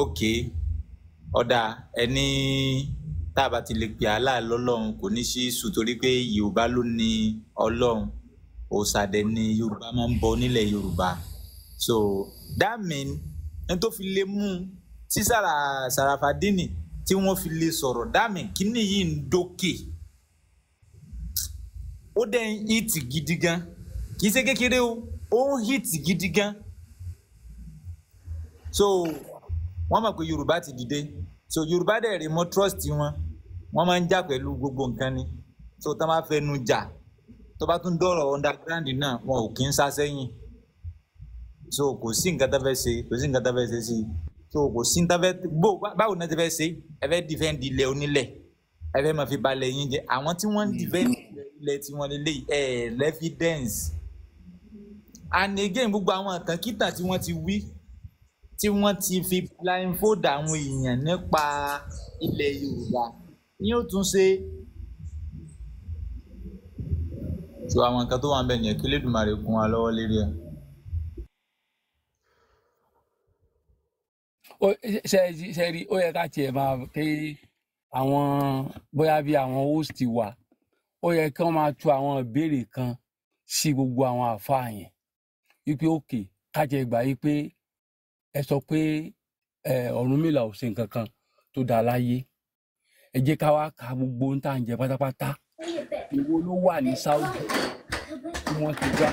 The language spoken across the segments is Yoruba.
Ok, ọ̀dà ẹni tá a bá ti lè pè Allah lọ́lọ́run kò ní sí sùn, torí pé Yorùbá ló ní Ọlọ́run, òòṣà dẹ̀ ni Yorùbá máa ń bọ nílẹ̀ Yorùbá. So that mean ní tó fi lè mú tí Sàràfàdínì tí wọ́n fi lè sọ̀rọ̀, that mean kíní yìí ń dókè, ó dẹ̀ ń hit gidi gan, kì í ṣe kékeré o, ó ń hit gidi gan. So wọ́n mọ̀ pé Yorùbá ti dìde, so Yorùbá dẹ̀ rí mọ́ trust wọn, wọ́n máa ń jà pẹ̀lú gbogbo nǹkan ni. So tá máa fẹnu jà, tó bá tún dọ̀rọ̀ underground náà, wọn ò kí ń sá sẹ́yìn. So kò sí nǹkan tó fẹ́ ṣe, kò sí nǹkan tó fẹ́ ṣe sí i. So kò sí nǹkan tó fẹ́ bó báwo náà ti fẹ́ ṣe. Ẹ fẹ́ defend ilẹ̀ onílẹ̀, ẹ fẹ́ máa fi balẹ̀ yín jẹ́. Àwọn tí wọ́n ń defend ilẹ̀ tí wọ́n lélẹ̀ ẹ̀ l'evidence. And again, gbogbo àwọn ìtànkítàn tí wọ́n ti wí, tí wọ́n ti fi blindfold àwọn èèyàn nípa ilẹ̀ Yorùbá, yóò tún ṣe. So àwọn nǹkan tó wà ń bẹ̀ nìyẹn, kí Elédùmarè kún wa lọ́wọ́ lérí ẹ̀. Ó ṣe ṣe rí, ó yẹ ká tiẹ̀ máa pé àwọn bóyá bí àwọn host wa, ó yẹ kí wọ́n máa tú àwọn ìbéèrè kan sí gbogbo àwọn àáfàá yẹn, wípé òkè kájẹ gbà yí pé ẹ sọ pé Ọ̀rúnmìlà ò ṣe nǹkan kan tó dáa láyé, ẹ jẹ́ ká wá ka gbogbo ohun tá à ń jẹ pátápátá, èwo ló wà ní Saudi tí wọ́n ti gbà,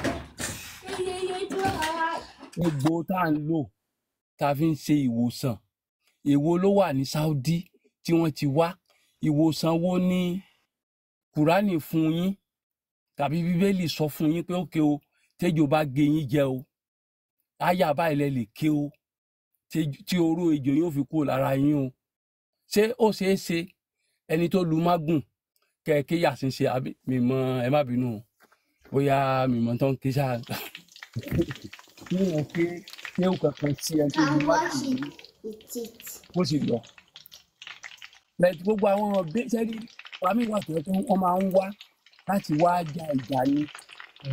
gbogbo tá à ń lò tá a fi ń ṣe ìwòsàn, èwo ló wà ní Saudi tí wọ́n ti wá, ìwòsàn wo ni Kùránì fún yín tàbí Bíbélì sọ fún yín pé ókè o, tẹ́jọ́ bá gé yín jẹ o, áyà báyìí lẹ lè ké o, tí oró ejò yóò fi kúrò lára yín o. Ṣé ó ṣeé ṣe ẹni tó lu mágùn kẹ ké yàsín ṣe? Àbí mi mọ, ẹ má bínú o, bóyá mi mọ tán ké ṣáà kí wọn ké kéwù kankan sí ẹni tó lu mágùn bó sì lọ. Bẹ́ẹ̀ gbogbo àwọn sẹ́rí wàmí wà tó yẹ kí wọ́n máa ń wá láti wá ja ìjà ni,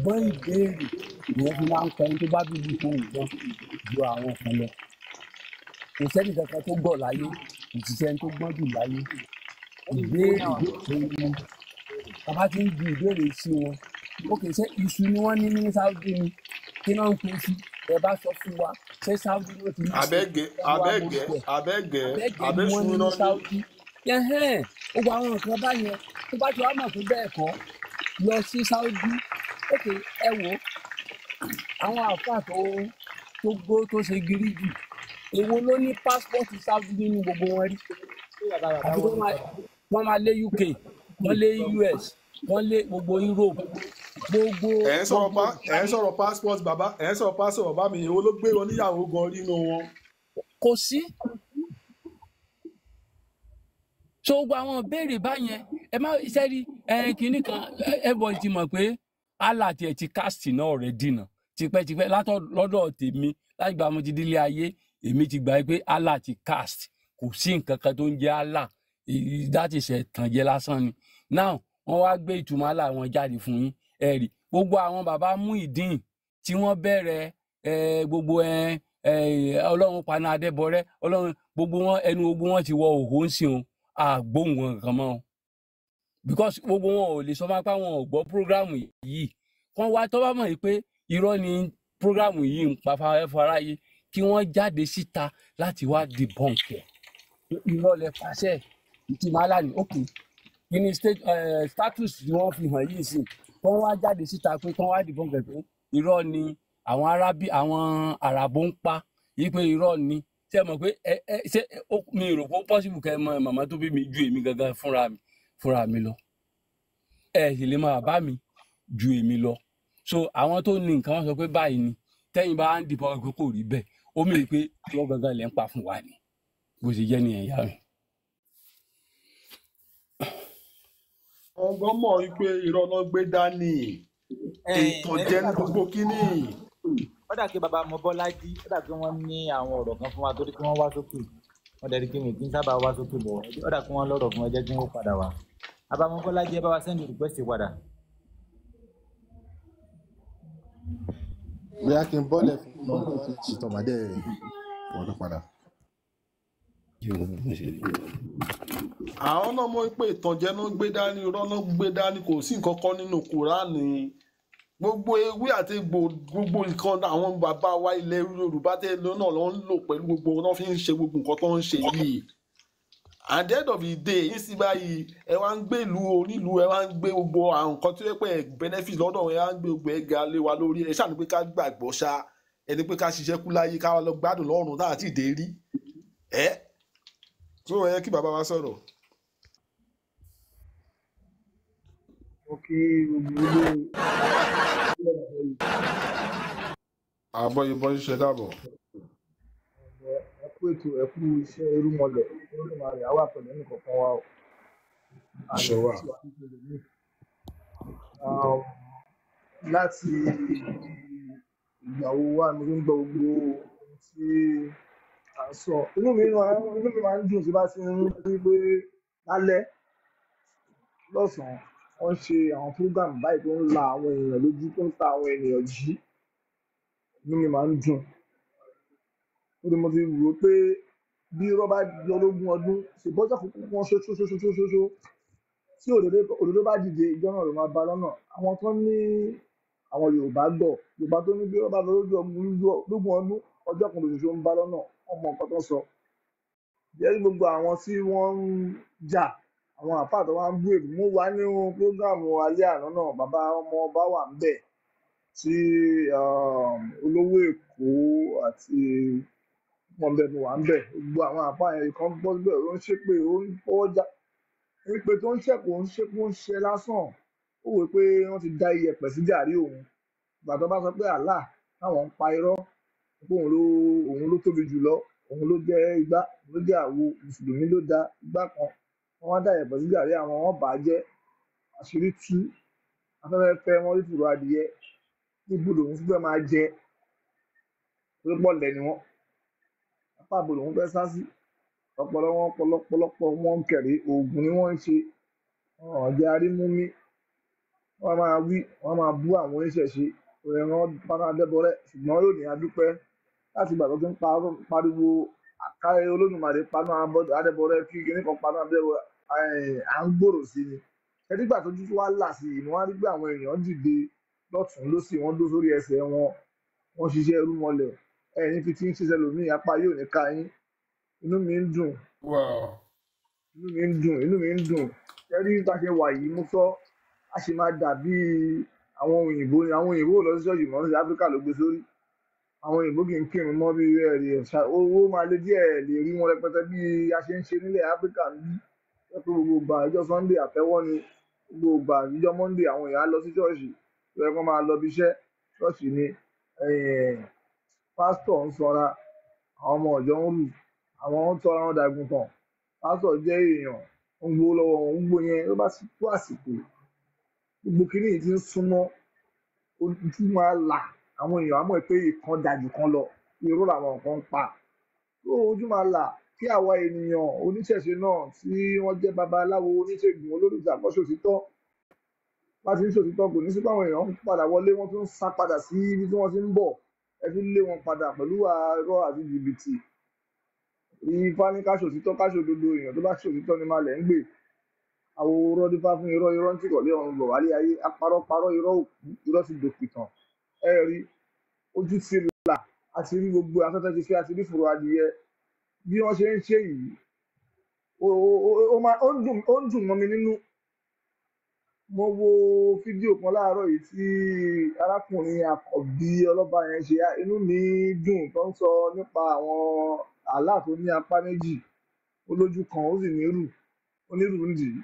gbọ́n ìbéèrè ìwọ́n fi máa ń kọ ẹni tó bá bíbí fún ìgbọ́n ju àwọn kan lọ. Kò sẹ́ni kankan tó gbọ́ láyé, kò sì sẹ́ni tó gbọ́n jù láyé. Ìbéèrè tó ń mú bàbá ti ń ju ìbéèrè sí wọn. Ó kì í ṣe iṣu ni wọ́n ní ní Saudi ni, kí náà ń pè sí? Ẹ bá sọ fún wa, ṣé Saudi ló ti ní iṣu? Abẹ́gẹ́ Ẹ wá abẹ́gẹ́ morúkọ ẹ̀. Abẹ́gẹ́ Abẹ́gẹ́ ni wọ́n abẹ́sùn ní ní náà ní. Saudi. Ẹhẹ́n, gbogbo àwọn nǹkan báyẹn tó bá ti wá mọ̀ pé bẹ́ẹ̀ kọ́, lọ sí Saudi. Ókè, ẹ wò ó, àwọn àáfàá tó gbó tó ṣe gírí jù, èwo ló ní pásítọ̀tì Saudi nínú gbogbo wọn rí? Àti wọ́n máa lé UK, wọ́n lé US, wọ́n lé gbogbo Europe, gbogbo Ẹ̀ ń sọ̀rọ̀ gbogbo pa ẹ̀ ń sọ̀rọ̀ passport bàbá, ẹ̀ ń sọ̀rọ̀ passport bàbá mi, èwo ló gbé wọn níyàwó gan nínú wọn? Kò sí. So gbogbo àwọn ìbéèrè báyẹn, ẹ má iṣẹ́ rí ẹ kínní kan, everybody ti mọ̀ pé Allah tiẹ̀ ti cast náà rẹ̀ dìnà tipẹ́tipẹ́ látọ̀ lọ́dọ̀ tèmi. Láti gba mo ti délé ayé, èmi ti gbà pé Allah ti cast, kò sí nǹkan kan tó ń jẹ́ Allah, that is ẹ̀tànjẹ lásán ni. Now wọ́n wá gbé ìtumọ̀ Allah wọn jáde fún yín. Ẹ rí gbogbo àwọn bàbá Muyideen tí wọ́n bẹ̀rẹ̀ gbogbo Ọlọ́run paná Adébọrẹ́, Ọlọ́run gbogbo wọn, ẹnu gbogbo wọn ti wọ òhó ń sìn o, àgbóhùn wọn kan mọ́ o, because gbogbo wọn ò lè sọ fún apá wọn ò gbọ́ prógrámù yìí. Kán wá tó bá mọ̀ yìí pé irọ́ ni prógrámù yìí ń pa fáráyé, kí wọ́n jáde síta láti wá debunk ẹ̀. Irọ́ lẹ pàṣẹ ìtumọ̀ Allah ni. Ok, kí ni status tí wọ́n fi hàn yìí sí? Kán wá jáde síta pé kán wá debunk ẹ̀ pé irọ́ ni àwọn arábí àwọn àràbò ń pa yìí, pé irọ́ ni. Ṣé ẹ mọ̀ pé ẹ ẹ ṣé ó mi rò pé ó possible kẹ́ ẹ mọ màmá tó bí mi ju èmi gangan fúnra mi lọ, ẹ sì lè máa bá mi ju èmi lọ. So àwọn tó ní nǹkan wọn sọ pé báyìí ni, tẹ́yìn bá ń dìbọn pé kò rí bẹ́ẹ̀, ó mì pé wọ́n gangan lẹ́ ń pa fún wa ni, bó ṣe jẹ́ nìyẹn ìyá mi. Àwọn gan mọ̀ wípé irọ́ náà gbé dání, ìtànjẹ ní gbogbo kínní. Ó dà pé bàbá Mọ́bọ́lájí, ó dà pé wọ́n ní àwọn ọ̀rọ̀ kan fún wa torí pé wọ́n wá sókè. Wọ́n dẹ̀ rí pé mi kì í sábà wá sókè bọ̀, ó dà pé wọ́n lọ́rọ̀ fún ẹ, jẹ́ kí wọ́n padà wá. Bàbá Mọ́bọ́lájí, ẹ bá wa send request padà. Bóyá kí n bọ́lẹ̀ fún un kó fi ṣètò màdé wọlé padà. Jẹ́ wo bí mo ṣe rí. Àwọn náà mọ̀ pé ìtànjẹ náà gbé dání, irọ́ náà gbé dání, kò sí nǹkan kan nínú Kùránì. Gbogbo ewé àti egbò, gbogbo nǹkan àwọn bàbá wa ilẹ̀ Yorùbá tẹ́lẹ̀ náà ló ń lò pẹ̀lú gbogbo náà fi ń ṣe gbogbo nǹkan tó ń ṣe yìí. At the end of the day, yín sì báyìí, ẹ wá ń gbé ìlú onílùú, ẹ wá ń gbé gbogbo àwọn nǹkan tó yẹ pé ẹ benefit lọ́dọ̀ ẹ wá ń gbé gbogbo ẹ ga lé wa lórí. Ẹ ṣáà ní pé ká gbàgbọ́ ṣá, ẹni pé ká ṣiṣẹ́ kú láyé, ká wá lọ gbádùn lọ́run tá àti ìdè rí. Ẹ tó yẹ kí bàbá wa sọ̀rọ̀. Mo kí gbogbo ilé. Àbọ̀ ìbọn ṣiṣẹ́ káàbọ̀. Ẹ kú ètò, ẹ kú iṣẹ́ irúmọlẹ̀. Olódùmarè á wà pẹ̀lú ẹnìkọ̀ọ̀kan wa o. Àṣẹ wà. Àní tí wàá nípele mi. Láti ìgbà wo wá mo ti ń gbọ́ gbogbo ohun tí à ń sọ. Inú mi máa ń dùn tí bá ti ń rí pé lálẹ́ lọ́sàn-án wọ́n ń ṣe àwọn program báyìí tó ń la àwọn èèyàn lójú, tó ń ta àwọn ènìyàn jí. Inú mi máa ń dùn. Ó ní mo ti rò ó pé bí irọ́ bá yọ lógún ọdún, ṣèbọ́jà kúkú wọn ṣoṣoṣoṣoṣoṣo tí òdodo bá dìde, ìjọ náà ló máa bá lọ́nà. Àwọn tó ní àwọn Yorùbá gbọ̀, Yorùbá tó ní bí irọ́ bá lọ lójú ọdún lógún ọdún, ọjọ́ kan lóṣooṣo ń bá lọ́nà, wọ́n mọ nǹkan tó ń sọ. Jẹ́rí gbogbo àwọn tí wọ́n ń jà, àwọn àfáà tó wá ń bú èbú, mo wà nínú prógráàmù alẹ́ àná náà, bàbá ọmọ ọba wà ń bẹ̀ tí olówó Èkó àti wọn bẹ, mo wà ń bẹ̀. Gbogbo àwọn àfáà yẹn kan gbọ́ bẹ́ẹ̀, ó ń ṣépè, ó ń fọwọ́ já wípé tó ń ṣẹ̀kù, ó ń ṣépè, ó ń ṣe lásán. Ó wò pé wọ́n ti da iyẹ̀pẹ̀ sí gàrí òun. Ìgbà tó bá sọ pé Allah táwọn ń pa irọ́ pé òun ló tóbi jù lọ, òun ló jẹ́ igbá, òun ló jẹ́ àwo, mùsùlùmí ló da igbá kan, wọ́n wá dá iyẹ̀pẹ̀ sí gàrí àwọn, wọ́n bà á jẹ́. Àṣírí tú, afẹ́fẹ́ fẹ́, wọ́n rí fùrọ̀ adìyẹ. Níbo lòun fẹ́ máa jẹ? Torí pọ̀ lẹ̀ ni wọ́n. Apá àbò lòun fẹ́ sá sí? Ọpọlọ wọn pọlọpọlọpọ wọn ń kẹrì, oògùn ni wọ́n ń ṣe. Wọn ò jẹ́ arímúmí. Wọ́n máa wí, wọ́n máa bú àwọn oníṣẹ̀ṣe, ìran paná adẹ́bọrẹ́. Ṣùgbọ́n lónìí, a dúpẹ́ láti ìgbà tó ti ń pariwo àkàrẹ Olódùmarè paná adẹ́bọrẹ́, kí kinní kan paná adẹ́bọrẹ́, à ń gbòòrò sí ni. Ẹdígbà tó dúdú wá là sí i ni wọ́n á rí pé àwọn èèyàn dìde lọ́tùn lósì, wọ́n dó sórí ẹsẹ̀ wọn, wọ́n ṣiṣẹ́ ẹrú mọ́lẹ̀. Ẹ̀yin fi ti ń ṣiṣẹ́ lòmíì, apá yóò ní ká yín. Inú mi ń dùn. Inú mi ń dùn, inú mi ń dùn. Ẹrí bá ṣe wà yìí, mo sọ, a ṣe máa dà bí àwọn òyìnbó ni. Àwọn òyìnbó ò lọ sí ṣọ́ọ̀ṣì mọ́ sí Áfíríkà ló gbé sórí. Àwọn òyìnbó kì í kírun mọ́ bí ẹ̀rí ẹ̀ṣá, owó máa lé díẹ̀ lè rí wọn rẹpẹtẹ bí a ṣe ń ṣe nílẹ̀ Áfíríkà ń bí. Jẹ́ pé gbogbo ìgbà ọjọ́ Sunday àtẹ́wọ́ ni, gbogbo ìgbà ìjọ Monday àwọn èèyàn á lọ sí ṣọ́ọ̀ṣì, tó yẹ kó máa lọ bí iṣẹ́ ṣọ́ọ̀ṣì ni. Pásítọ̀ ń sanra, àwọn ọmọ ọ̀jọ́ ń rù, àwọn ń tọra wọn dàgùntàn. Pásítọ̀ jẹ́ èèyàn, ó ń gbowó lọ́wọ́ wọn, gbogbo yẹn ló bá tó àsìkò. Gbogbo kinní yìí ti ń súnmọ́, ojú máa là, àwọn èèyàn á mọ̀ pé ìkan dàjù kan lọ, irọ́ làwọn kan ń pa. Tó ojú máa là kí àwa ènìyàn oníṣẹ̀ṣe náà tí wọ́n jẹ́ babaláwo, oníṣègùn, olórìṣà kọ́ ṣòtítọ́. Bá ti ń ṣòtítọ́, kò ní sí pé àwọn èèyàn ń padà wọlé, wọ́n tún ń sá padà sí ibi tí wọ́n ti ń bọ̀. Ẹ fi lé wọn padà pẹ̀lú irọ́ àti jìbìtì. Ifá ní ká ṣòtítọ́, ká ṣòdodo. Èèyàn tó bá ṣòtítọ́ ni máa lẹ̀ ń gbè. Àwo irọ́ dífá fún irọ́, irọ́ ń tìkọ̀lé ọ̀run bọ̀ wálé ayé. Apárọ́parọ́ irọ́ òkú, irọ́ ti dòpìtàn. Ẹ rí ojú ti là, a ti rí gbogbo afẹ́fẹ́ ti fẹ́, a ti rí fùrọ̀ adìyẹ. Bí wọ́n ṣe ń ṣe yìí, ó ń dùn mọ́ mi nínú. Mo wo fídíò kan láàárọ̀ yìí tí arákùnrin àkọ́bí ọlọ́ba yẹn ṣe, inú mi dùn tó ń sọ nípa àwọn àlá tó ní apá méjì, ó lójú kan, ó sì nírù, ó nírù ń dì í.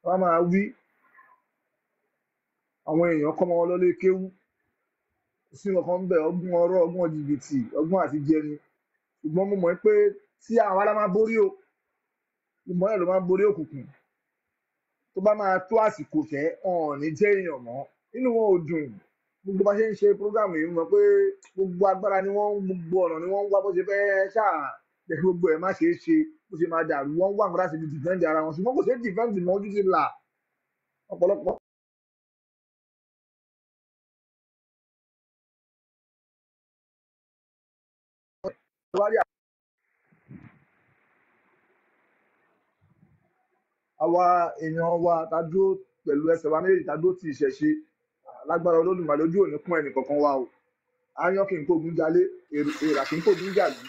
Wọ́n á máa wí àwọn èèyàn kọ́ ọmọ wọn lọ́lé kéwú, kò sí nǹkan kan ń bẹ̀, ọgbọ́n ọ̀rọ̀, ọgbọ́n jìbìtì, ọgbọ́n àti jẹni. Ṣùgbọ́n mo mọ̀ pé tí àwa la máa borí o, ìmọ́lẹ̀ ló máa borí òkùnkùn. Tó bá máa tó àsìkò tẹ́, wọn ò ní jẹ́ èèyàn mọ́. Inú wọn ò dùn. Gbogbo bá ṣe ń ṣe prógámù yìí, mo mọ̀ pé gbogbo agbára ni wọ́n, gbogbo ọ̀nà ni wọ́n ń wá bó ṣe fẹ́ ṣáà jẹ́ kí gbogbo ẹ̀ má ṣeé ṣe, bó ṣe máa dàrú. Wọ́n ń wá nǹkan láti fi dìfẹ́ǹdì ara wọn, ṣùgbọ́n kò ṣeé dìfẹ́ǹdì mọ́, ojú ti là ọ̀pọ̀lọpọ̀. Àwa èèyàn wa ta dúró pẹ̀lú ẹsẹ̀ wa méjèèjì, ta dúró ti ìṣẹ̀ṣe, lágbára Olódùmarè ojú ò ní kún ẹnì kọ̀ọ̀kan wa o. Aáyán kì í kógun jalé, èèrà kì í kógun jàlú,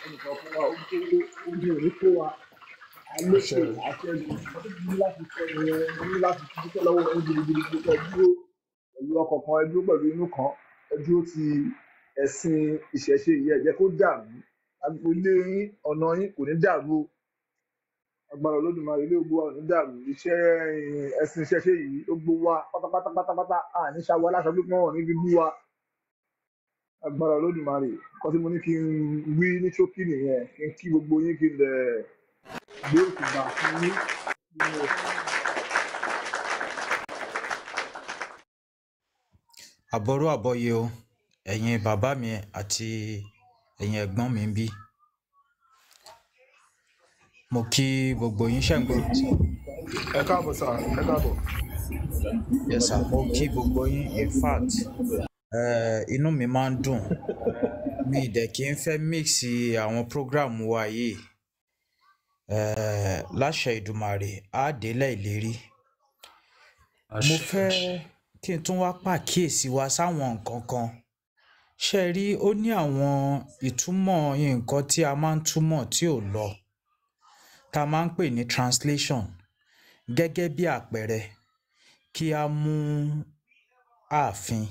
ẹnì kọ̀ọ̀kan wa ogun ò ní kó wa. Àṣẹ Àlékè àṣẹgun, nǹkan tó ní láti sọ nìyẹn. Mo ní láti dúpẹ́ lọ́wọ́ yín gidigidi pé ẹ dúró pẹ̀lú ọkàn kan, ẹ dúró pẹ̀lú inú kan, ẹ dúró ti ẹ̀sìn ìṣẹ̀ṣe yìí, ẹ jẹ́ kó dàrú. Agbo ilé yín, ọ̀nà yín kò ní dàrú o. Agbára Olódùmarè, ilé gbogbo wa ò ní dàrú. Iṣẹ́ ẹ̀sìn ìṣẹ̀ṣe yìí, gbogbo wa pátápátá pátápátá, àní ṣàwọ aláṣọ pípọ́n ò ní fi bú wa. Agbára Olódùmarè, nǹkan tí mo ní kí n wí ní ṣókí nìyẹn, kí n kí gbogbo yín, kí n lè gbé òṣùbà fún yín. Àbọrú àbọyè o, ẹ̀yin bàbá mi àti ẹ̀yin ẹ̀gbọ́n mi ń bí. Mo kí gbogbo yín, ṣé ń gbọ́ mi sir? Ẹ káàbọ̀ sà, ẹ káàbọ̀. Yes sir, mo kí gbogbo yín. In fact, inú mi máa ń dùn. Mi dẹ̀ kí n fẹ́ mix àwọn program wa yìí. Láṣẹ Ìdùmarè, á délẹ̀ ìlérí. Mo Àṣẹ. fẹ́ kí n tún wá pàkíyèsí wa sáwọn nǹkan kan. Ṣé ẹ rí, ó ní àwọn ìtumọ̀ nǹkan tí a máa ń túmọ̀ tí ò lọ, tá a máa ń pè ní translation. Gẹ́gẹ́ bí àpẹẹrẹ, kí a mú ààfin.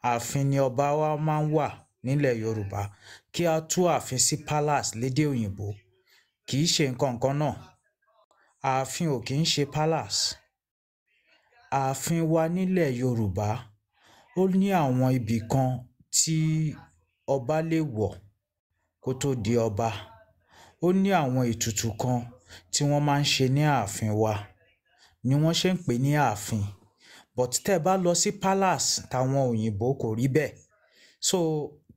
Ààfin ni ọba wa máa ń wà nílẹ̀ Yorùbá. Kí a tú ààfin sí palace lédè òyìnbó, kì í ṣe nǹkan kan náà. Ààfin ò kì í ṣe palace. Ààfin wa nílẹ̀ Yorùbá, ó ní àwọn ibì kan tí ọba lè wọ̀ kó tó di ọba. Ó ní àwọn ètùtù kan tí wọ́n máa ń ṣe ní ààfin wa ni wọ́n ṣe ń pè ní ààfin. But tẹ́ ẹ bá lọ sí palace táwọn òyìnbó, kò rí bẹ́ẹ̀. So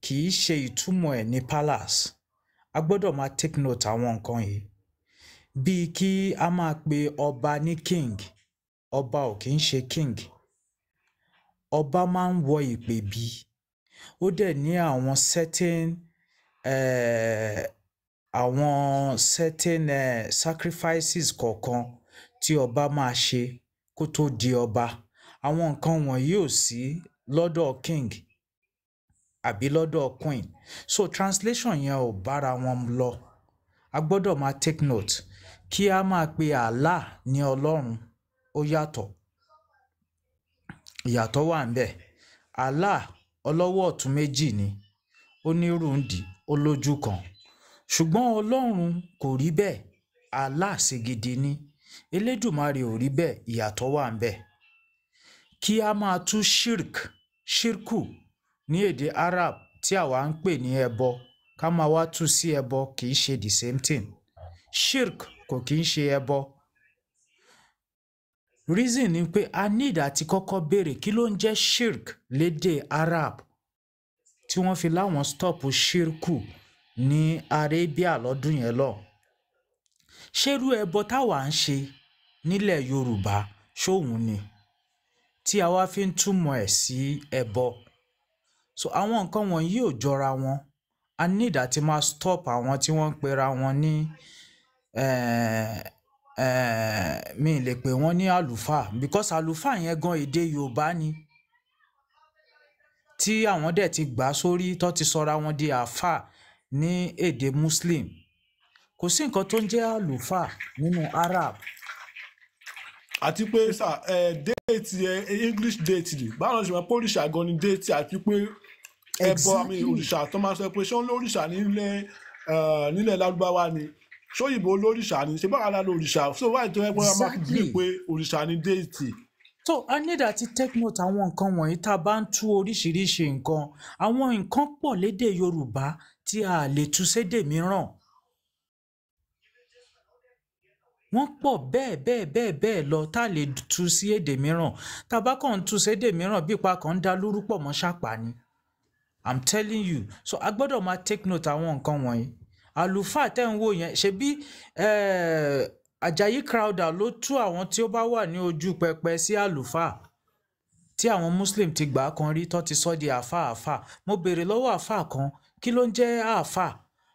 kì í ṣe ìtumọ̀ ẹ̀ ní palace. A gbọ́dọ̀ máa take note àwọn nǹkan yìí. Bíi kí a máa pe ọba ní king, ọba ò kì í ṣe king. Ọba máa ń wọ ìpèbí. Ó dẹ̀ ní àwọn certain àwọn certain sacrifices kọ̀ọ̀kan tí ọba máa ṣe kó tó di ọba. Àwọn nǹkan wọ̀nyí ò sí lọ́dọ̀ king àbí lọ́dọ̀ queen. So translation yẹn ò bára wọn lọ. A gbọ́dọ̀ máa take note. Kí a máa pe Allah ní Ọlọ́run, ó yàtọ̀. Ìyàtọ̀ wà ńbẹ̀. Allah ọlọ́wọ́ ọ̀tún méjì ni, ó ní rúndì, ó lójú kan. Ṣùgbọ́n Ọlọ́run kò rí bẹ́ẹ̀. Allah ṣègidì ni. Elédùmarè ò rí bẹ́ẹ̀, ìyàtọ̀ wà ńbẹ̀. Kí a máa tú shirk, shirku ní èdè Arab tí àwa ń pè ní ẹbọ, ká máa wá tú sí ẹbọ, kì í ṣe the same thing. Shirk kò kì í ṣe ẹbọ. Reason ni pé a need àti kọ́kọ́ béèrè kí ló ń jẹ́ shirk lédè Arab tí wọ́n fi láwọn stop shirku ní Arabia lọ́dún yẹn lọ. Ṣérú ẹbọ táwa ń ṣe nílẹ̀ Yorùbá ṣóhun ni tí a wá fi ń túmọ̀ ẹ̀ sí ẹbọ? So àwọn nǹkan wọ̀nyí ò jọra wọn. A need àti máa stop àwọn tí wọ́n ń pera wọn ní mi lè pè wọ́n ní àlùfáà, because àlùfáà yẹn gan èdè Yorùbá ni tí àwọn dẹ̀ ti gbà sórí tó ti sọra wọn di àáfàá ní èdè Muslim. Kò sí nǹkan tó ń jẹ́ àlùfáà nínú Arab. Àti pé sà, ẹ déètì, ẹ English déètì ni, báwo ṣe máa pé òrìṣà gan ni déètì, àti pé ẹbọ àmì òrìṣà tó máa sọ pé ṣé ó ń lórìṣà nílẹ̀ nílẹ̀ Lárúbáwá ni, ṣóyìnbó lórìṣà ni, ṣé báwa la lórìṣà? So wáyé tó yẹ pé wọ́n máa fi believe pé òrìṣà ni déètì. So a need àti take note àwọn nǹkan wọ̀nyí tá a bá ń tú oríṣiríṣi nǹkan. Àwọn nǹkan pọ̀ lédè Yorùbá tí a lè tú sédè mìíràn. Wọ́n pọ̀ bẹ́ẹ̀ bẹ́ẹ̀ bẹ́ẹ̀ bẹ́ẹ̀ lọ tá a lè tú sí èdè mìíràn. Tá a bá kàn ń tú sédè mìíràn, bí ipa kan ń da lúrú pọ̀ mọ́ ṣàpá ni. I'm telling you. So a gbọ́dọ̀ máa take note àwọn nǹkan wọ̀nyí. Àlùfáà tẹ́ ń wò yẹn, ṣebí Ajayi Crowther ló tú àwọn tí ó bá wà ní ojú pẹpẹ sí àlùfáà tí àwọn Muslim ti gbà á kan rí tó ti sọ di àáfàá àáfàá. Mo béèrè lọ́wọ́ àáfàá kan, kí ló ń jẹ́ àáfàá?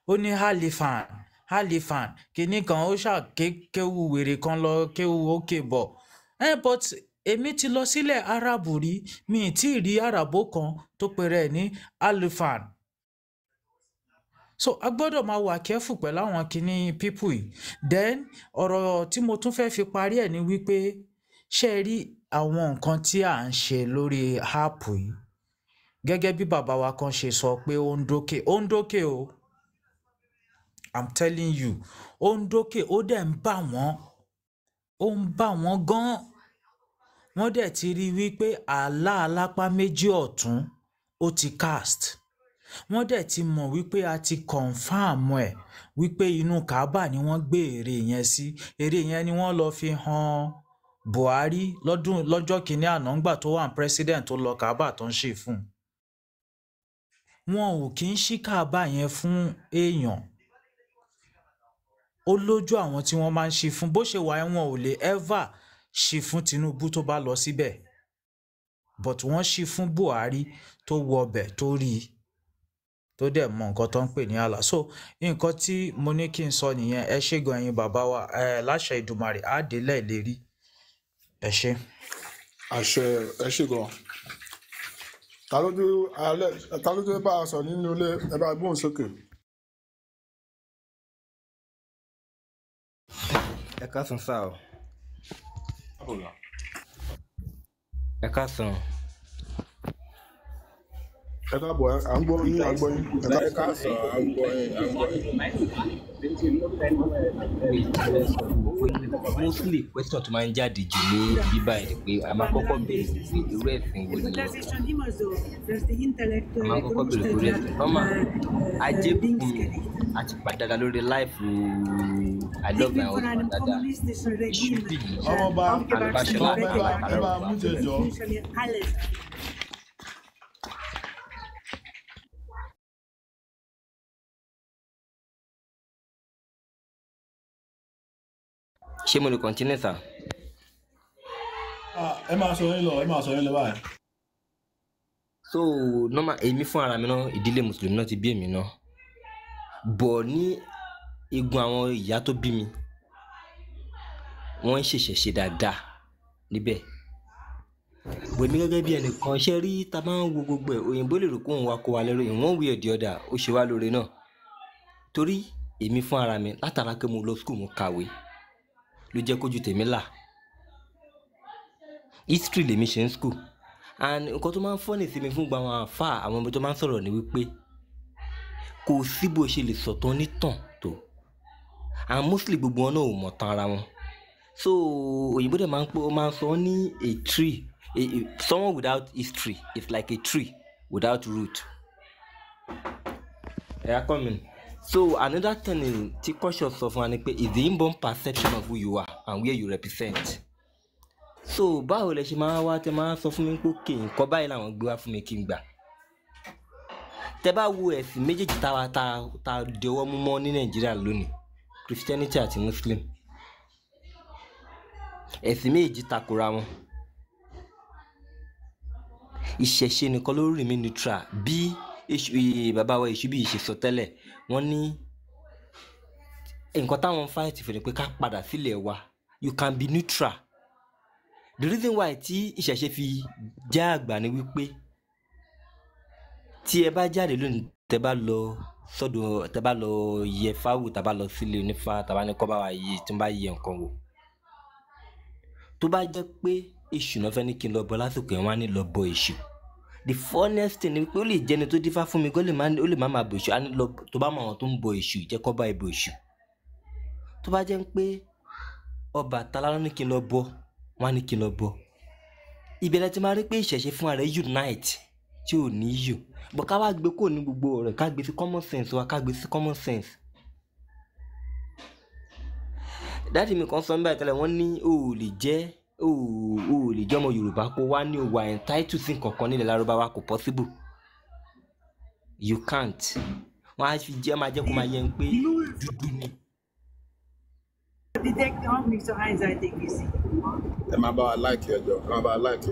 Ó ní halifan. Alifan kinní kan, ó ṣàkéwù wèrè kan lọ kéwù ókè bọ̀. But èmi ti lọ sílẹ̀ Árábù rí, mi ì tí ì rí àràbó kan tó pera ẹ̀ ní Alifan. So a gbọ́dọ̀ máa wà careful pẹ̀lú àwọn kinní people yìí. Then ọ̀rọ̀ tí mo tún fẹ́ fi parí ẹ̀ ni wípé ṣé ẹ rí àwọn nǹkan tí à ń ṣe lórí app yìí, gẹ́gẹ́ bí bàbá wa kan ṣe sọ pé ó ń dókè, ó ń dókè o, I'm telling you, ó ń dókè, ó dẹ̀ ń bà wọ́n, ó ń bà wọ́n gan-an. Wọ́n dẹ̀ ti rí i wípé àlá alápá méjì ọ̀tún ó ti cast. Wọ́n dẹ̀ ti mọ̀ wípé a ti confam ẹ̀ wípé inú Kaaba ni wọ́n gbé ère yẹn sí. Ère yẹn ni wọ́n lọ fi hàn Buhari lọ́dún lọ́jọ́ kìíní àná ńgbà tó wà ní president tó lọ Kaaba tó ń ṣe fún un. Wọn ò kí ń ṣí Kaaba yẹn fún èèyàn. Ó lójú àwọn tí wọ́n máa ń ṣí fún. Bó ṣe wà ẹ́, wọn ò lè ever ṣí fún Tinubu tó bá lọ síbẹ̀, but wọ́n ṣí fún Buhari tó wọ ọbẹ̀ tó rí i, tó dẹ̀ mọ nǹkan tó ń pè ní àlà. So nǹkan tí mo ní kí n sọ nìyẹn. Ẹ ṣé gan ẹ̀yin bàbá wa, ẹ láṣẹ Ìdùmarè á délẹ̀ ìlérí. Ẹ ṣé. Àṣẹ, ẹ ṣe gan. Ta ló dé alẹ́, ta ló dé bá a sọ nínú ilé? Ẹ bá gbóhùn sókè. Ẹ káàsán sá o. Ẹ káàsán. Ẹ káàbọ̀, à ń gbọ́ yín, à ń gbọ́ yín. Ẹ káàsán, à ń gbọ́ yín, à ń gbọ́ yín. Mostly question tó máa ń jáde jù ní bíbá ẹ̀ ni pé a máa kọ́kọ́ béèrè pé irú ẹ̀sìn wo ni wọ́n. A máa kọ́kọ́ béèrè pé irú ẹ̀sìn nọ́mà ajé bùkún a ti pàdé dáadáa lórí láìfù I love my husband dáadáa. Èṣù bì í Ọmọọba Alubáṣọlá ọmọ ẹ bá ẹ bá mú jẹjọ. Ṣé mo lè continue sir? Ẹ máa sọ yín lọ, ẹ máa sọ yín lọ báyìí. So normal, èmi fún ara mi náà, ìdílé mùsùlùmí náà ti bí èmi náà, bọ̀ ní igun àwọn ìyá tó bí mi, wọ́n ń ṣẹ̀ṣẹ̀ ṣe dáadáa níbẹ̀. Bọ̀ èmi gẹ́gẹ́ bí ẹnìkan ṣe rí, ta máa ń wo gbogbo ẹ̀, òyìnbó lè rò kó òun wa kó wa lẹ́rú in one way or the other, ó ṣe wá lóore náà. Torí èmi fún ara mi, látara pé mo lọ school, mo kàwé, ló jẹ́ kójú tèmi là. History lèmi ṣe ń school, and nǹkan tó máa ń fọ́nì sí mi fún gba àwọn àáfàá àwọn ọmọ tó máa ń sọ̀rọ̀ ni wípé kò sí bó ṣe lè sọ̀tàn onítàn tó, and mostly gbogbo wọn náà ò mọ̀ tán ara wọn. So òyìnbó dẹ̀ máa ń pé, ó máa ń sọ ní a tree, someone without history is like a tree without root. Ẹ̀yà coming. So another thing tí culture sọ fún wa ni pé is the inborn perception of who you are and where you represent. So báwo lẹ ṣe máa wá tẹ máa sọ fún mi pé òkè nǹkan báyìí làwọn gbé wá fún mi kí n gbà? Tẹ bá wo ẹ̀sìn méjèèjì táwa ta ta di ọwọ́ mú mọ́ ní Nàìjíríà lónìí, Christianity àti Muslim, ẹ̀sìn méjèèjì takora wọn. Ìṣẹ̀ṣe nìkan ló remain neutral. Bí bàbá wa èṣù bí ìṣe sọ tẹ́lẹ̀, wọ́n ní nǹkan táwọn fight fún ni pé ká padà sílẹ̀ wa. You can be neutral. The reason why tí ìṣẹ̀ṣe fi já àgbà ni wípé tí ẹ bá jáde lónìí, tẹ bá lọ sọ́dọ̀, tẹ bá lọ yẹ fáwù, tẹ bá lọ sílé onífá, tẹ bá ní kọ́ bá wa yẹ, tí wọ́n bá yẹ nǹkan wò, tó bá jẹ́ pé èṣù náà fẹ́ ní kí n lọ bọ lásìkò yẹn, wọ́n á ní lọ bọ èṣù. The funniest thing ni pé ó lè jẹ́ni tó dífá fún mi kó lè má, ó lè má máa bọ èṣù, á ní lọ tó bá mọ àwọn tó ń bọ èṣù, jẹ́ kó bá ẹ bọ èṣù. Tó bá jẹ́ pé Ọbàtálá ló ní kí n lọ bọ, wọ́n á ní kí n lọ bọ. Ìbẹ̀rẹ̀ tí máa rí pé ìṣẹ̀ṣe fúnra rẹ̀ unite tí ò ní yù, bọ̀ ká wá gbé kò ní gbogbo ọ̀rọ̀, ká gbé sí common sense wa, ká gbé sí common sense. Dáàdì mi kan sọ nígbà tẹ́lẹ̀, wọ́n ní o ò lè jẹ́ o ò lè jẹ́ ọmọ Yorùbá kó wá ní o wà entitled sí nǹkan kan nílẹ̀ Lárúbáwá, kò possible, you can't. Wọ́n á fi jẹ́ máa jẹ́ kó máa yẹ ń pé dúdú ni. Ẹ máa bá wa láìkì, ẹ jọ, ẹ máa bá wa láìkì,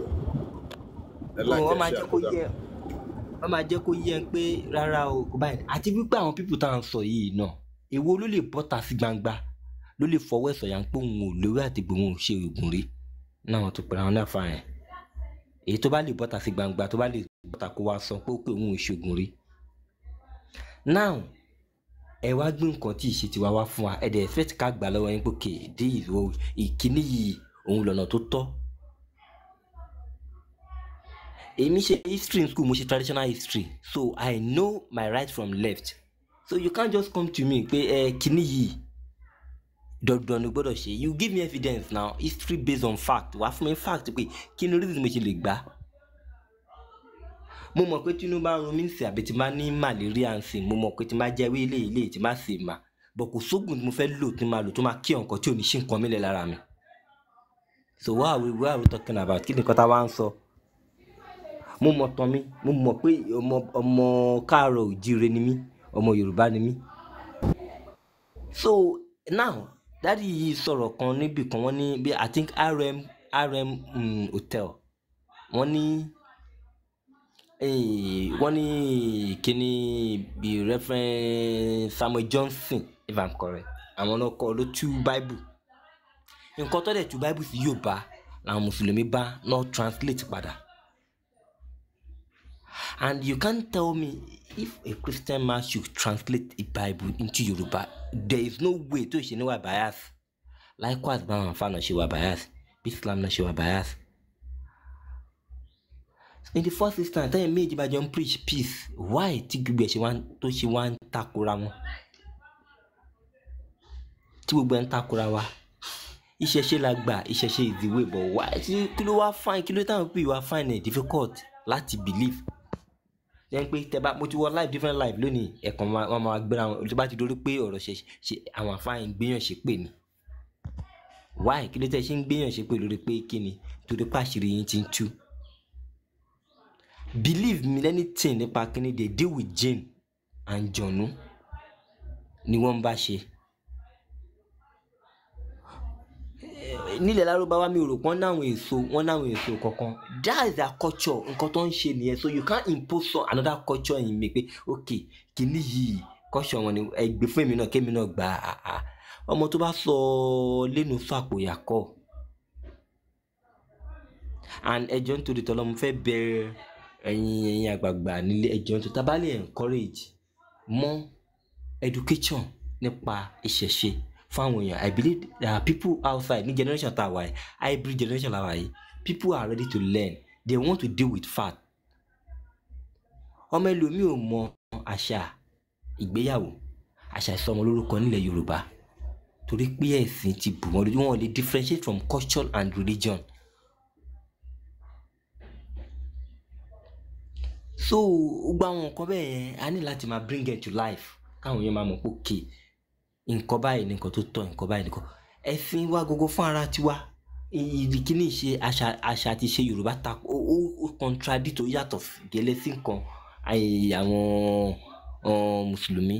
ẹ láìkì, wọ́n ẹ máa ṣe jẹ́ kó àkójọ. yẹ, wọ́n máa jẹ́ kó yẹ ń pé rárá o, kò báyìí. Àti wípé àwọn pípù tá à ń sọ yìí náà, Èwo ló lè bọ́ta sí gbangba, ló lè fọwọ́ ẹ̀ sọ̀yà ń pé òun ò lówó àti gbòun ò ṣe oògùn rí náà wọn tó pera wọn náà fa yẹn. Èyí tó bá lè bọ́ta sí gbangba, tó bá lè bọ́ta kó wá sọ pé ó pé òun ò ṣe oògùn rí. Now ẹ wá gbé nǹkan tí ìṣe tiwa wá fún wa, ẹ dẹ̀ expect ká gbà lọ́wọ́ yín pé okay, this is what ìkíní yìí òun lọ́nà tó tọ́. Èmi ṣe history in school, mo ṣe traditional history, so I know my right from left. So you can't just come to me pé ẹ kíní yìí dandan ni gbọ́dọ̀ ṣe. You give me evidence now, history based on fact. Wàá fún mi fact pé kí ni reason mo ṣe lè gbà. Mo mọ̀ pé Tinubu bá ń run mí sí àbí tí máa ní malaria ń sìn, mo mọ̀ pé tí máa jẹ́ ewé ilé ilé tí máa sì mà, but kò sóògùn tí mo fẹ́ lò tí máa lò tó máa kí nǹkan tí ò ní ṣe nǹkan mílẹ̀ lára mi. So what are we talking about? Kí ni nǹkan tá a wá ń sọ? Mo mọ̀ tán mi, mo mọ̀ pé ọmọ káàárọ̀ òjíire ni mí, ọmọ Yorùbá ni mí. So now daddy yìí sọ̀rọ̀ kan níbì kan, wọ́n ní bí I think RM hotel, wọ́n ní wọ́n ní kíní bí Reverend Samuel Johnson, if I'm correct, àwọn náà kọ́ ló tú Bible. Nǹkan tó dẹ̀ tú Bible sí Yorùbá làwọn Mùsùlùmí bá náà translate padà. And you can't tell me if a Christian man should translate a Bible into Yoruba, there is no way tó ṣe ní wà bias. Likewise báwọn àǹfààní náà ṣe wà bias, bí Islam náà ṣe wà bias. In the first instance, tẹ́yìn méjì bá jọ ń preach peace, why tí gbogbo ẹ̀ ṣe wá tó ṣe wá ń takora wọn? Tí gbogbo ẹ̀ ń takora wa. Ìṣẹ̀ṣe la gbà, ìṣẹ̀ṣe is the way, but why kí ló wá find, kí ló táwọn pè wá find it difficult láti believe? Jẹ́ pé tẹ́ bá mo ti wọ life different life lónìí, ẹ̀kan wọn máa gbéra wọn tó bá ti dorí pé ọ̀rọ̀ ṣe ṣe àwọn àfáà ń gbéyàn ṣe pè ní. Why kí ló tẹ́ ṣe ń gbéyàn ṣe pè lórí pé kí ni? Torí pé àṣírí yín ti ń tú. Believe me, anything nípa kíni they deal with jinn and jọ̀nú ni wọ́n ń bá ṣe. Nílẹ̀ Lárúbáwá mi ò rò pé wọ́n náwọn èso, wọ́n náwọn èso kankan. That is their culture, nǹkan tó ń ṣe nìyẹn. So you can't impose some another culture in me pé okay kíní yìí culture wọn ni ẹ gbé fún èmi náà kémi náà gbà á. Ọmọ tó bá sọ lẹ́nu sọ àpò ìyàkọ́. And ẹ jọ̀ọ́ nítorí tọ́lọ́ mo fẹ́ bẹ ẹ̀yin àgbààgbà nílé, ẹ jọ̀ọ́ nítorí tá bá lè encourage more education nípa ìṣẹ̀ṣe fáwọn èèyàn. I believe there are people outside ní generation tá a wà yìí, hybrid generation la wà yìí, people are ready to learn, they want to deal with fact. Ọmọ ẹlòmíì ò mọ àṣà ìgbéyàwó, àṣà ìsọmọlórúkọ nílẹ̀ Yorùbá torí pé ẹ̀sìn ti bù wọ́n lójú, wọn ò lè differentiate from culture and religion. So gbogbo àwọn nǹkan bẹ́ẹ̀ yẹn a ní láti máa bring it to life káwọn èèyàn máa mọ̀ pé okay nǹkan báyìí ni nǹkan tó tọ́, nǹkan báyìí nìkan. Ẹ̀sìn wa gbogbo fún ara tiwa, ìkíní ṣe àṣà àti ìṣe Yorùbá ta ó contradict, ó yàtọ̀ gẹ́lẹ́ sí nǹkan àwọn Mùsùlùmí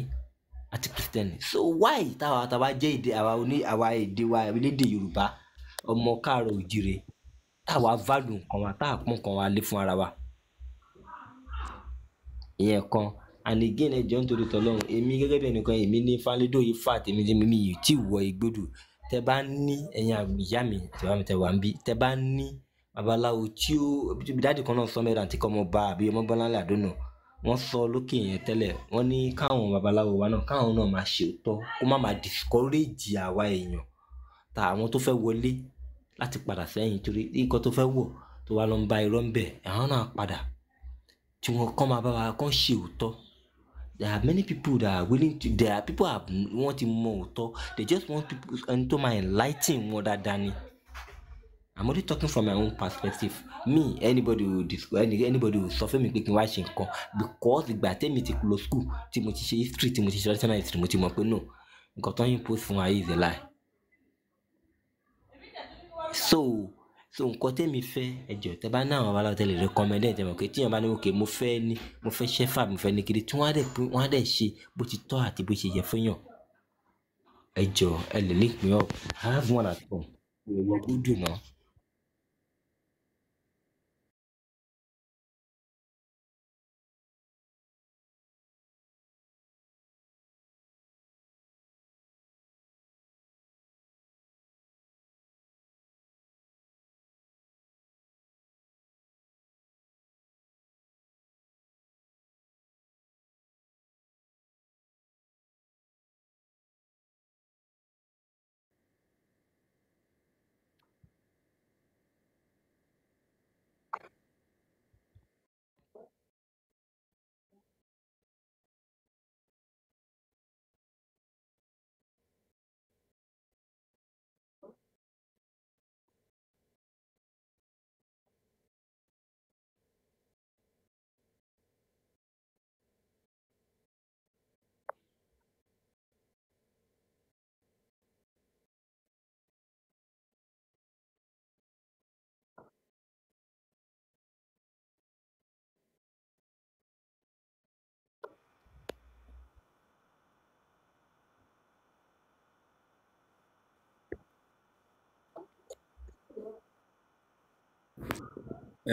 àti Kristẹni. So why táwa jẹ́ èdè àwa oní àwa èdè wa orílẹ̀-èdè Yorùbá ọmọ káàárọ̀ òjíire táwa value nǹkan wa, táwa pọ́n nǹkan wa lé fún ara wa. Ìyẹn kan. And again ẹ jọ̀ọ́ nítorí tọ́lọ́run, èmi gẹ́gẹ́ bí ẹnìkan, èmi ní Fálédò yìí fà tèmi tí mi ì tí wọ igbódù. Tẹ bá ní ẹ̀yin ìyá mi àti bàbá mi tẹ wà ń bí, tẹ bá ní babaláwo tí ó dáàdì kan náà sọ mẹ́rin àti kọ́ ọmọ bá àbí ọmọ bọ́lá ńlá àdónà, wọ́n sọ lókè yẹn tẹ́lẹ̀, wọ́n ní káwọn babaláwo wa náà káwọn náà máa ṣe òótọ́, kó má máa discourage àwa èèyàn ta àwọn tó fẹ́ wọlé láti padà sẹ́yìn torí nǹkan tó fẹ́ wọ̀ tó wá lọ ń bá irọ́ ń bẹ̀, àwọn náà padà tí wọ́n kọ́ máa bá wa kọ́ ṣe òótọ́. There are many people that are willing to, there are people have wọ́n ti mọ òótọ́, they just want people ẹni tó máa enlighten wọn dáadáa ni. I'm only talking from my own perspective. Me, anybody will discuss, anybody will sọ fún mi pé kí n wá ṣe nǹkan because ìgbà tẹ́mi ti lọ school tí mo ti ṣe history tí mo ti ṣe traditional history mo ti mọ̀ pé no, nǹkan tó ń impose fún wa yìí is a lie. So nǹkan tẹ́mi fẹ́ ẹ jọ̀ọ́ tẹ́ bá ní àwọn babaláwo tẹ́ lè recommend ẹ̀ tẹ́ mọ̀ pé tíyàn bá ní okay mo fẹ́ ní mo fẹ́ ṣẹ́fà mo fẹ́ ní kiri tí wọ́n á dẹ̀ pé wọ́n á dẹ̀ ṣe bó ti tọ́ àti bó ṣe yẹ fún yàn. Ẹ jọ̀ọ́ ẹ lè link me up. I have one at home. Ìwọ gbúdùn náà.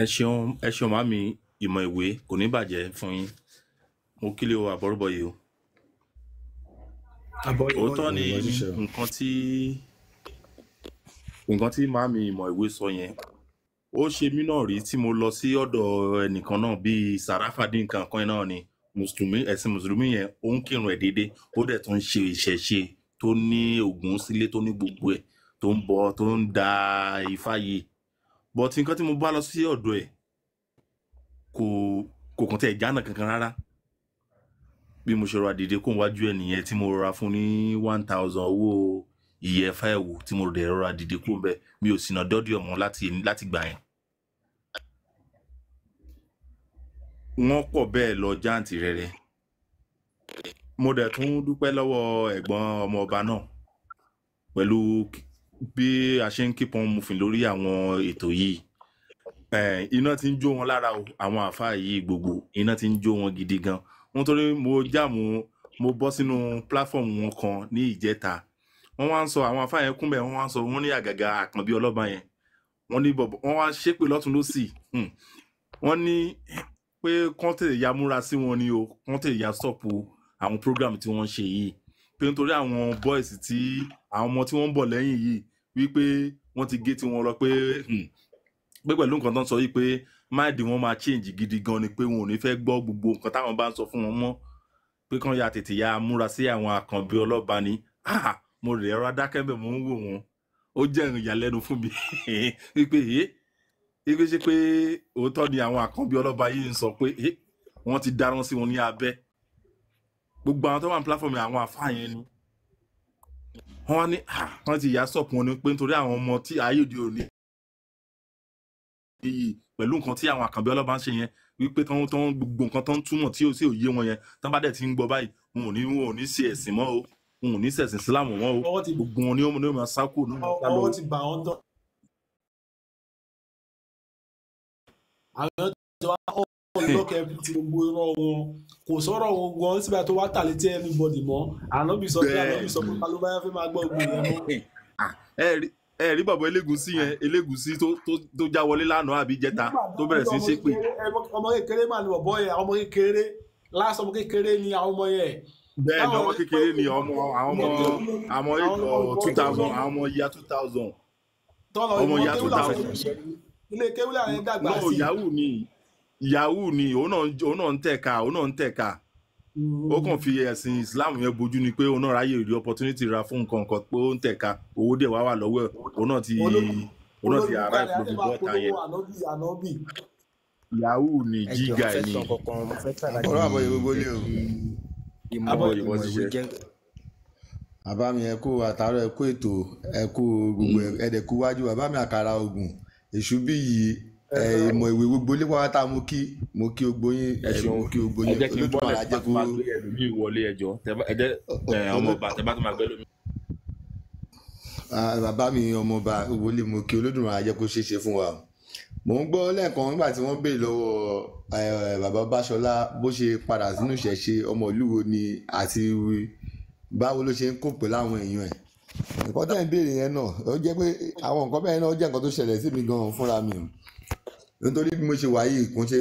Ẹ ṣeun, ẹ ṣeun màmí, ìmọ̀ ìwé kò ní bàjẹ́ fún yín. Mo kílè o àbọ̀rúbọ̀ yìí o. Òótọ́ ni Ìmọ̀ ṣíṣe. nǹkan tí màmí ìmọ̀ ìwé sọ yẹn. Ó ṣe mí náà rí tí mo lọ sí ọ̀dọ̀ ẹnìkan náà bíi Sàráfàdí nǹkan kan náà ni Mùsùlùmí, ẹ̀sìn Mùsùlùmí yẹn, ó ń kírun ẹ̀ déédéé, ó dẹ̀ tún ń ṣe ìṣẹ̀ṣe tó ní Ògún sílé, tó ní gbogbo ẹ̀, tó ń bọ, tó ń da Ifá yìí. But nǹkan tí mo bá lọ sí ọ̀dọ̀ ẹ̀ kò kàn tẹ̀ jánà kankan rárá. Bí mo ṣe rọra dìde kó wájú ẹ nìyẹn tí mo rọra fún ní 1000 owó ìyẹ̀fà ẹ̀wò tí mo dẹ̀ rọra dìde kó bẹ́ẹ̀, mi ò sì nà dọ́dí ọmọ láti gbà yẹn. Wọ́n pọ̀ bẹ́ẹ̀ lọ jáǹtì rẹ̀rẹ̀. Mo dẹ̀ tún dúpẹ́ lọ́wọ́ ẹ̀gbọ́n ọmọ ọba náà pẹ̀lú bí a ṣe ń keep on moving lórí àwọn ètò yìí. Iná ti ń jó wọn lára o, àwọn àáfàá yìí gbogbo iná ti ń jó wọn gidi gan. Wọ́n torí mo jáàmù, mo bọ́ sínú platform wọn kan ní ìjẹta. Wọ́n wá ń sọ àwọn àáfàá yẹn kúnbẹ̀, wọ́n wá ń sọ wọ́n ní àgàgà Àkànbí ọlọ́ba yẹn. Wọ́n ní bọ̀bọ̀, wọ́n wá ń ṣépè lọ́tún lósì. Wọ́n ní pé kán tètè ya múra sí wọn ni o, kán tètè ya stop àwọn program tí wọ́n ń ṣe yìí. Pé nítorí àwọn boys tí àwọn ọmọ tí wọ́n ń bọ̀ lẹ́yìn yìí wípé wọ́n ti gé tiwọn lọ pé pé pẹ̀lú nǹkan tó ń sọ yìí pé máìdì wọn máa change gidi gan ni, pé wọn ò ní fẹ́ gbọ́ gbogbo nǹkan táwọn bá ń sọ fún wọn mọ́, pé kán ya tètè ya múra sí àwọn Àkànbí ọlọ́ba ni. Mo rẹ̀ ẹ̀rọ adákẹ́bẹ̀, mo ń wò wọ́n, ó jẹ́ ìyàlẹ́nu fún mi wípé wípé ṣé pé òótọ́ ni àwọn Àkànbí ọlọ́ba yìí ń sọ pé wọ́n ti darán sí wọn ní abẹ́. Gbogbo àwọn tó wà ní platform yẹn, àwọn àfáà yẹn ni wọ́n wá ní wọ́n ti yà sọ̀pù wọn ni pé nítorí àwọn ọmọ tí ayé òde òní yìí pẹ̀lú nǹkan tí àwọn Àkànbí ọlọ́ba ń ṣe yẹn wípé tán gbogbo nǹkan tán túmọ̀ tí ò sí òye wọn yẹn, tán bá dẹ̀ ti ń gbọ́ báyìí, wọn ò ní ṣe ẹ̀sìn mọ́ o, wọn ò ní ṣẹ̀sìn Ìsìlámù mọ́ o, gbogbo wọn ni ó máa sá kúrò ní ọ̀sán lọ. Ọwọ́ ti bà wọ́n tán. Àwọn tí wọ́n á lọ́kẹ́ ti gbogbo irọ́ wọn, kò sọ̀rọ̀ wọn gan síbi tó wá tà létí anybody mọ́. Ànábì sọ pé Ànábì sọ pé ta ló bá fẹ́ máa gbọ́ gbogbo yẹn mọ́. Ẹ rí bàbá Elégùṣì yẹn, Elégùṣì tó já wọlé lánàá àbí jẹta tó bẹ̀rẹ̀ sí í ṣépè. Ọmọ kékeré mà ní bọ̀bọ̀ yẹn, ọmọ kékeré lásán, ọmọ kékeré ni àwọn ọmọ yẹn. Bẹ́ẹ̀ ni ọmọ kékeré ni ọmọ àwọn ọmọ 2000, àwọn ọmọ ya 2000, ọmọ ya 2000. Ilé kéwúlẹ̀ àwọn dàgbà sí. No, Yahoo ni òun náà ń tẹ̀ka, òun náà ń tẹ̀ka. Ó kàn fi ẹ̀sìn Islam yẹn bojú ni pé òun náà ráyè rí opportunity ra fún nǹkan kan pé ó ń tẹ̀ka, owó dẹ̀ wá wà lọ́wọ́ ẹ̀, òun náà ti arrive lórí bọ́ọ̀tà yẹn. Yahoo ni jíga ẹ̀ ni. Ọ̀rọ̀ àbọ̀yẹ̀ gbogbo lé o. Àbọ̀yẹ̀ ṣiṣẹ́. Bàbá mi ẹ kú àtàárọ̀, ẹ kú ètò, ẹ kú gbogbo ẹ̀ẹ́dẹ̀ kú wájú. Bàbá mi àkàrà ògùn èṣù bí yìí ìmọ̀ ìwé gbogbo ilé pátá, mo kí gbogbo yín, mo kí gbogbo yín. Ẹ jẹ́ kí n bọ́lẹ̀ tí máa gbé ẹlòmíì wọlé ẹjọ́ ẹ jẹ́ ọmọọba tẹ bá tó máa gbé lómi. Bàbá mi ọmọọba gbogbo ilé mo kí, Olódùmarè á jẹ́ kó ṣeé ṣe fún wa. Mò ń gbọ́ lẹ́ẹ̀kan nígbà tí wọ́n béèrè lọ́wọ́ bàbá Báṣọlá bó ṣe padà sínú ìṣẹ̀ṣe, ọmọ ìlú wo ni àti báwo ló ṣe ń kó pẹ̀lú àwọn èèyàn ẹ̀. Nǹkan tẹ́ ń béèrè yẹn náà ó jẹ́ pé àwọn nǹkan bẹ́ẹ̀ náà ó jẹ́ nǹkan tó ṣẹlẹ̀ sí mi gan-an fúnra mi o, nítorí bí mo ṣe wà yìí kò ń ṣe